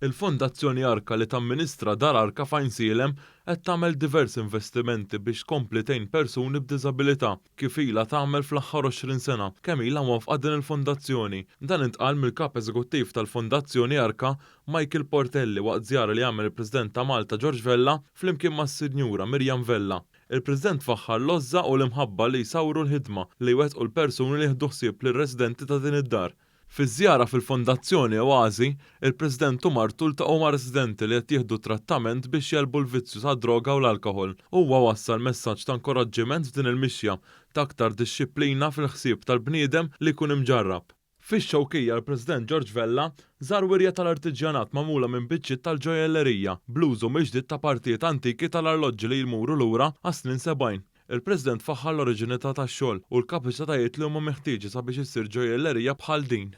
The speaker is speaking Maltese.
Il-Fondazzjoni Arka li tamministra Dar Arka f'Għajnsielem qed tagħmel diversi investimenti biex tkompli tgħin persuni b'diżabilità kif ilha tagħmel fl-aħħar 20 sena kemm ilha mwaffqa din il-fondazzjoni. Dan intqal mill-Kap Eżekuttiv tal-Fondazzjoni Arka, Michael Portelli waqt żjara li għamel il-President ta' Malta George Vella flimkien mas-Sinjura Miriam Vella. Il-President faħħar l-għożża u l-imħabba li jsawru l-ħidma li jwettqu l-persuni li jieħdu ħsieb lir-residenti ta' din id-dar. Fi żjara fil-Fondazzjoni Oasi, il-President u martu ltaqgħu ma' residenti li qed jieħdu trattament biex jegħlbu l-vizzju tad-droga u l-alkoħol. Huwa wassal messaġġ ta' inkoraġġiment f'din il-mixja ta' aktar dixxiplina fil-ħsieb tal-bniedem li jkun imġarrab. Fix-Xewkija l-President George Vella żar wirja tal-artiġjanat magħmula minn biċċiet tal-ġojjellerija, bl-użu mill-ġdid ta' partijiet antiki tal-arloġġi li jmuru lura għas-snin 70. Il-President faħħar l-oriġinità tax-xogħol u l-kapaċitajiet li huma meħtieġa sabiex issir ġojjellerija bħal din.